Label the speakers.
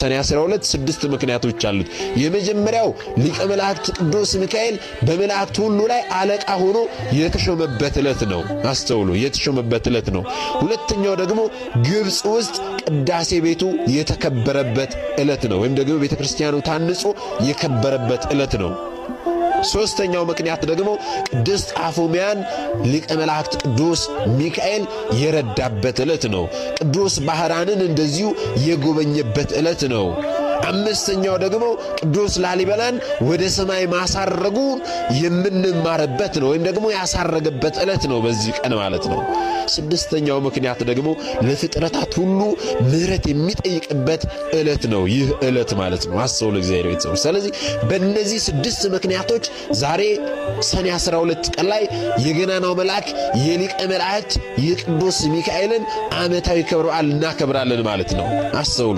Speaker 1: ሰኔ 12 ስድስት ምክንያቶች አሉት። የመጀመሪያው ሊቀ መላእክት ቅዱስ ሚካኤል በመላእክት ሁሉ ላይ አለቃ ሆኖ የተሾመበት ዕለት ነው። አስተውሉ፣ የተሾመበት ዕለት ነው። ሁለተኛው ደግሞ ግብፅ ውስጥ ቅዳሴ ቤቱ የተከበረበት ዕለት ነው፣ ወይም ደግሞ ቤተ ክርስቲያኑ ታንጾ የከበረበት ዕለት ነው። ሶስተኛው ምክንያት ደግሞ ቅድስት አፎሚያን ሊቀ መላእክት ቅዱስ ሚካኤል የረዳበት ዕለት ነው። ቅዱስ ባህራንን እንደዚሁ የጎበኘበት ዕለት ነው። አምስተኛው ደግሞ ቅዱስ ላሊበላን ወደ ሰማይ ማሳረጉ የምንማርበት ነው፣ ወይም ደግሞ ያሳረገበት ዕለት ነው በዚህ ቀን ማለት ነው። ስድስተኛው ምክንያት ደግሞ ለፍጥረታት ሁሉ ምሕረት የሚጠይቅበት ዕለት ነው ይህ ዕለት ማለት ነው። አስተውሉ እግዚአብሔር ቤተሰቦች። ስለዚህ በእነዚህ ስድስት ምክንያቶች ዛሬ ሰኔ 12 ቀን ላይ የገናናው መልአክ የሊቀ መላእክት የቅዱስ ሚካኤልን ዓመታዊ ክብረ በዓል እናከብራለን ማለት ነው። አስተውሉ።